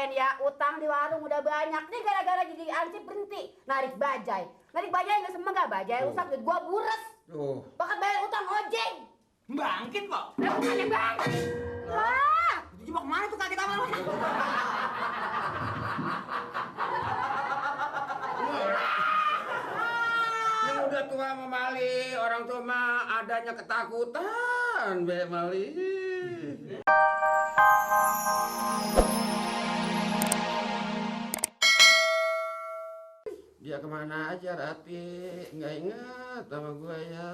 kemarin ya, utang di warung udah banyak. Nih gara-gara jadi ansip berhenti narik bajai. Narik bajai nggak semenggak, bajai rusak duit gua bures. Bakat bayar utang ojek. Bangkit kok. Lah bukannya bangkit. Wah, Itu mau kemana tuh kaget apa lu? Yang udah tua sama Mali, orang tua mah adanya ketakutan, Be Mali. Dia kemana aja, Rati? Nggak ingat sama gue ya.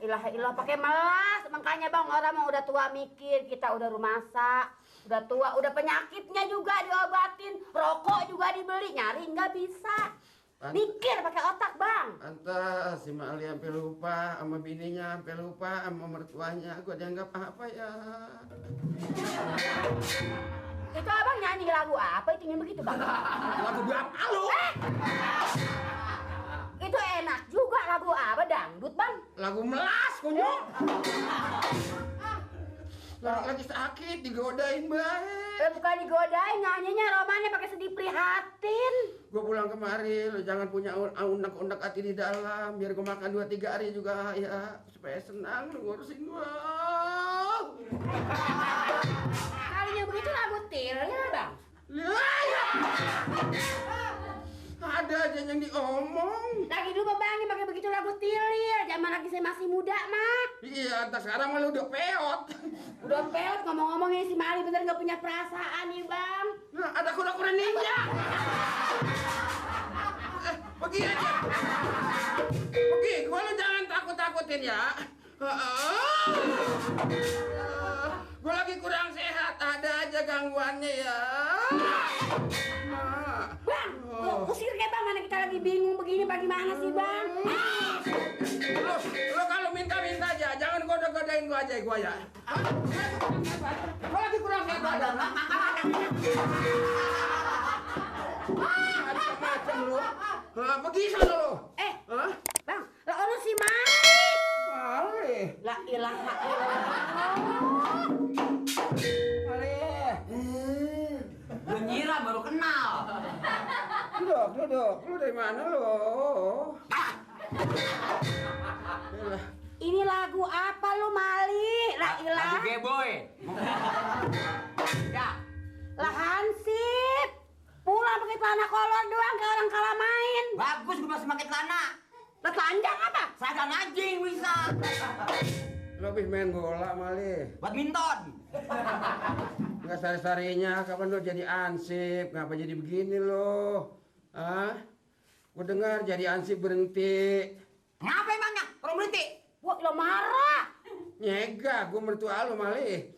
ilah pakai melas. Makanya bang, orang mah udah tua mikir, kita udah rumasa, udah tua, udah penyakitnya juga diobatin, rokok juga dibeli, nyari nggak bisa. Mikir pakai otak bang. Pantas si Mali sampai lupa sama bininya, sampai lupa sama mertuanya. Gue dianggap apa ya? Itu abang nyanyi lagu apa itu yang begitu bang? Lagu bapak lu. Itu enak juga, lagu apa, dangdut bang? Lagu melas kunyuk. Lagi sakit digodain baik. Bukan digodain, nyanyinya romannya pakai sedih prihatin. Gue pulang kemari, lo jangan punya unek-unek hati di dalam. Biar gue makan 2-3 hari juga ya, supaya senang lo ngurusin gue. Kalinya begitu lagu tilnya bang. Ya. Ada aja yang diomong. Lagi dulu bang pakai begitu lagu tilir, zaman lagi saya masih muda mah. Iya, entah sekarang malah udah peot. Udah peot ngomong-ngomongnya si Mali bener nggak punya perasaan nih bang. Nah, ada kura-kura ninja. Pergi aja. Pergi, gua lu jangan takut-takutin ya. Gua lagi kurang sehat, ada aja gangguannya ya. Bang, usir kayak bang, mana kita lagi bingung begini bagaimana sih bang? Lo kalau minta-minta aja, jangan goda-godain gua aja gua ya. Gua lagi kurang sehat badan. Macam-macam lu. Pergi sana lu. Bang, lah orang si Mali. Mali. La ilaha illallah. Mali. Gue nyiram baru kenal. Duduk. Lu dari mana lu? Ini lagu apa lu Mali? La ilaha. Lagu Geboy. Ya. Lah Hansip. Pulang pakai celana kolor doang kayak orang kalah main. Bagus gue masih pakai celana. Lah telanjang apa? Saya anjing bisa. Lu habis main bola Mali. Badminton. Nggak sari-sarinya, kapan lu jadi ansip? Ngapa jadi begini lu? Gua dengar jadi ansip berhenti. Ngapa emangnya? Orang berhenti. Wah, lo marah. Nyega, gua mertua lu Mali.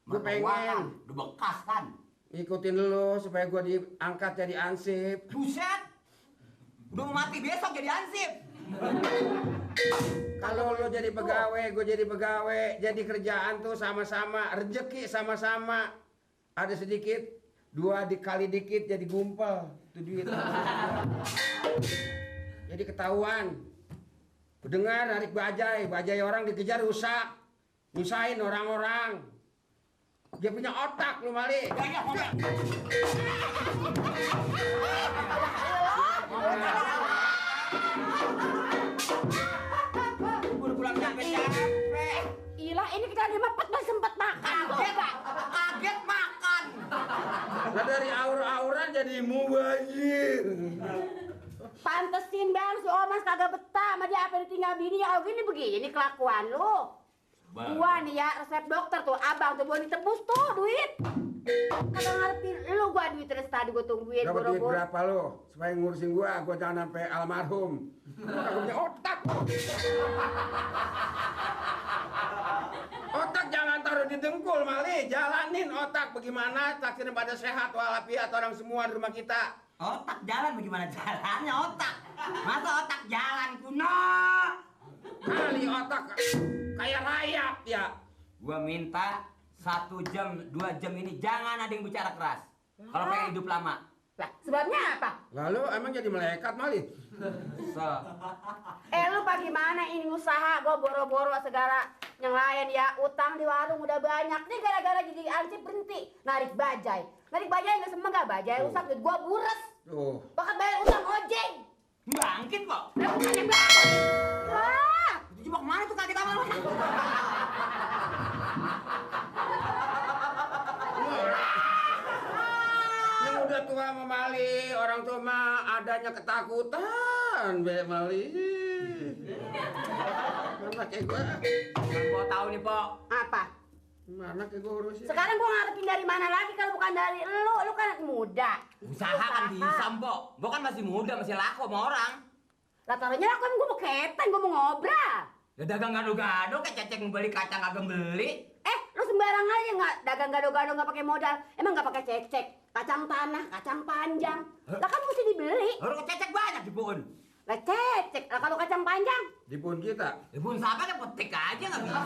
Gua pengen Udah bekas kan. ngikutin lu supaya gua diangkat jadi ansip. Buset. Udah mau mati besok jadi ansip. Kalau lu jadi pegawai, gua jadi pegawai, jadi kerjaan tuh sama-sama, rezeki sama-sama. Ada sedikit, 2 dikali dikit jadi gumpal. Itu duit. Jadi ketahuan. Ku dengar narik bajai orang dikejar rusak. Nyusahin orang-orang. Dia punya otak lu Mali. Ya, oke. Udah pulang capek. Ilah, ini kita lagi mepet masih sempet makan. Kaget makan. Nah dari aur-auran jadi mubazir. Pantesin bang, si Omas kagak betah sama dia apa ditinggal bini. Oh gini begini kelakuan lu. Gua nih ya resep dokter tuh, abang tuh gua ditebus tuh duit. Kagak ngerti lu gua duit terus tadi gua tungguin. Dapat duit berapa lo? Supaya ngurusin gua jangan sampai almarhum. Gua punya otak. Otak jangan taruh di dengkul Mali, jalanin otak bagaimana taksirin pada sehat walafiat orang semua di rumah kita. Otak jalan bagaimana jalannya otak? Masa otak jalan kuno? Kali otak kayak rayap ya. Gua minta 1 jam, 2 jam ini jangan ada yang bicara keras. Kalau pengen hidup lama. Lah, sebabnya apa? Lalu emang jadi malaikat Mali? Lu pak gimana ini usaha gue boro-boro segala yang lain ya, utang di warung udah banyak nih gara-gara jadi ansip berhenti narik bajai nggak semegah bajai rusak duit gue bures bakat bayar utang ojek Bangkit kok. lah bukannya bangkit wah Itu mau kemana tuh kaget apa lu? Yang udah tua sama Mali, orang tua mah adanya ketakutan be Mali. Mana kayak gue? Gua tahu nih, Pok. apa Mana kayak gue urusin? sekarang gue ngarepin dari mana lagi kalau bukan dari lu kan anak muda Usaha kan dihisam, Pok. Gua kan masih muda, masih laku sama orang. lah taruhnya aku gue mau keteng gue mau ngobrol. Ya dagang gado-gado kayak cecek mau beli kacang kagak beli. Lu sembarang aja nggak dagang gado-gado nggak pakai modal, emang nggak pakai cek-cek, kacang tanah, kacang panjang, lah kan mesti dibeli. Orang cecek banyak di pohon. Lah cek, lah kalau kacang panjang, Di pun kita. Ya bun siapa kan petik aja nggak bisa.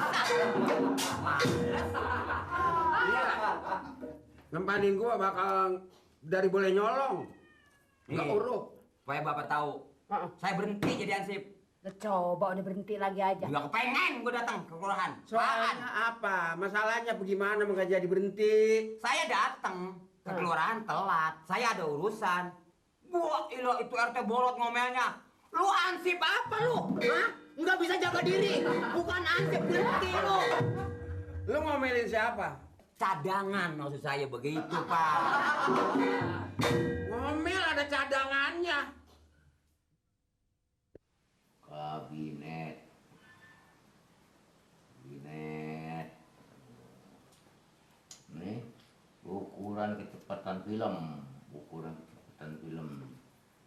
Iya. Nempanin gua bakal dari boleh nyolong. Enggak Nih. uruk. Supaya Bapak tahu, saya berhenti jadi ansip. lah coba udah berhenti lagi aja. Juga kepengen gua datang ke kelurahan. Soalnya apa? Masalahnya bagaimana enggak jadi berhenti? Saya datang ke kelurahan telat. Saya ada urusan. Wah, ilo itu RT bolot ngomelnya. Lu ansip apa lu? Hah? Nggak bisa jaga diri. Bukan ansip, berhenti lu. Lu ngomelin siapa? Cadangan maksud saya begitu, Pak. Ngomel ada cadangannya. Kabinet. Nih, ukuran kecepatan film.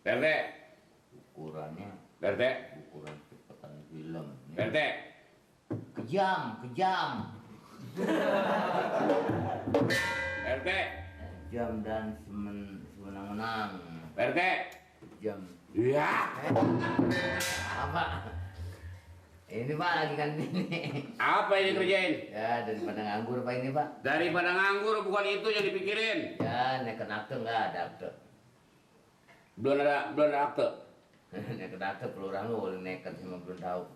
Perte, Ukurannya Perte, ukuran kecepatan film. Nih. Perte. Kejam. Perte, Kejam dan semenang-menang. Perte. Kejam. Iya. Apa? Ini Pak lagi kan ini. Apa ini kerjain? Ya, daripada nganggur Pak ini Pak. Daripada nganggur bukan itu yang dipikirin. Ya, neken akte nggak ada akte. Belum ada akte. Neken akte kelurahan lu boleh neken sama belum tahu.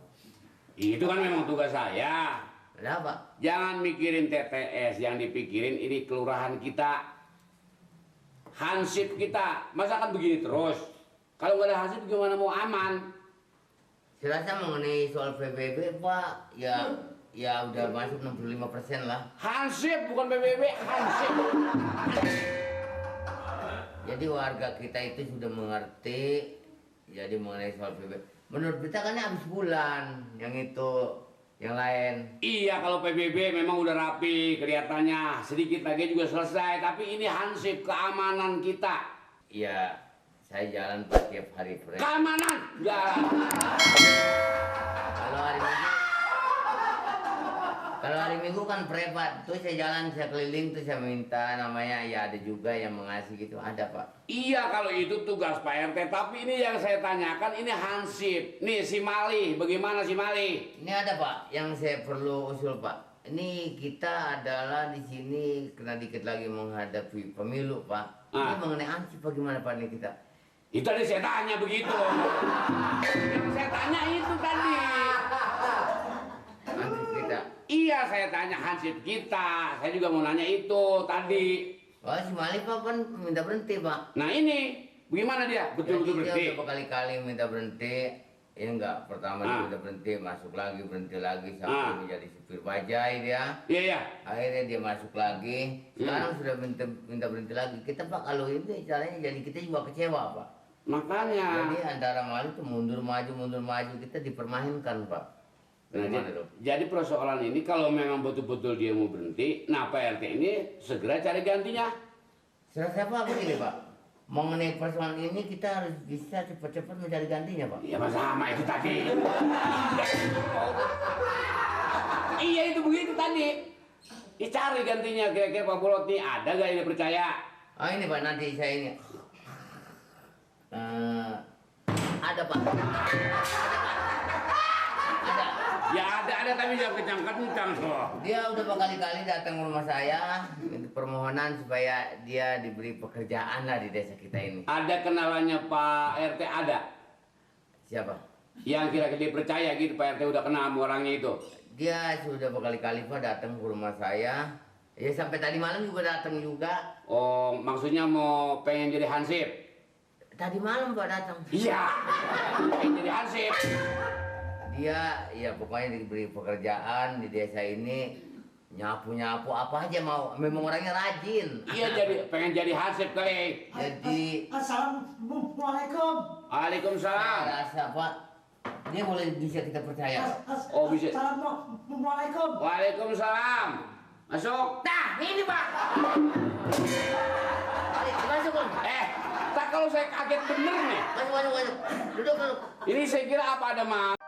Itu kan memang tugas saya. Ada apa? Jangan mikirin TTS, yang dipikirin ini kelurahan kita. Hansip kita. Masa kan begini terus? Kalau nggak ada hansip gimana mau aman? Saya rasa mengenai soal PBB Pak, ya udah masuk 65% lah. Hansip bukan PBB, hansip. Jadi warga kita itu sudah mengerti. Jadi mengenai soal PBB, menurut kita kan ini habis bulan, yang itu, yang lain. Iya, kalau PBB memang udah rapi kelihatannya. Sedikit lagi juga selesai. Tapi ini hansip keamanan kita. Ya, saya jalan Pak tiap hari fresh. Keamanan jalan. Kalau hari Minggu kan prepat, tuh saya jalan, saya keliling, tuh saya minta namanya, ya ada juga yang mengasih gitu, ada Pak. Iya, kalau itu tugas Pak RT. Tapi ini yang saya tanyakan, ini hansip. Nih si Mali, bagaimana si Mali? Ini ada Pak, yang saya perlu usul Pak. Ini kita adalah di sini kena dikit lagi menghadapi pemilu Pak. Ini mengenai ansip bagaimana Pak ini kita? Itu tadi saya tanya begitu. Yang saya tanya itu tadi. Ansip kita. Iya, saya tanya hansip kita. Saya juga mau nanya itu tadi. Oh si Mali Pak kan minta berhenti Pak. Nah ini, bagaimana dia? Betul-betul Jadi berhenti. dia udah berkali-kali minta berhenti. Ya enggak, pertama dia udah berhenti, masuk lagi, berhenti lagi sampai menjadi supir bajai dia. Iya, iya. Akhirnya dia masuk lagi. Sekarang sudah minta berhenti lagi. Kita Pak kalau ini caranya jadi kita juga kecewa Pak. Makanya. Jadi antara Mali itu mundur maju kita dipermainkan Pak. Nah, Gimana, Dok? jadi persoalan ini kalau memang betul-betul dia mau berhenti, nah Pak RT ini segera cari gantinya. Serasa Pak begini Pak. Mengenai persoalan ini kita harus bisa cepat-cepat mencari gantinya Pak. Iya sama itu tadi. Iya itu begitu tadi. Dicari gantinya kira-kira Pak Bolot nih ada gak ini percaya? Ah ini Pak nanti saya ini. Ada Pak. Ada. Ya ada ada tapi jangan kencang-kencang loh. Dia udah berkali-kali datang ke rumah saya, minta permohonan supaya dia diberi pekerjaan lah di desa kita ini. Ada kenalannya Pak RT ada? Siapa? Yang kira-kira dipercaya gitu Pak RT udah kenal sama orangnya itu. Dia sudah berkali-kali Pak datang ke rumah saya. Ya sampai tadi malam juga datang juga. Oh, maksudnya mau pengen jadi hansip? Tadi malam Pak datang. Iya, pengen jadi hansip. Dia ya pokoknya diberi pekerjaan di desa ini, nyapu-nyapu apa aja mau. Memang orangnya rajin. Iya, pengen jadi hansip kali. Jadi Assalamualaikum. Waalaikumsalam. saya rasa Pak, dia bisa kita percaya. Oh, bisa. Assalamualaikum. Waalaikumsalam. Masuk. Nah, ini Pak. Masuk, Om. Tak kalau saya kaget bener nih. Masuk. Duduk. Ini saya kira apa ada mas?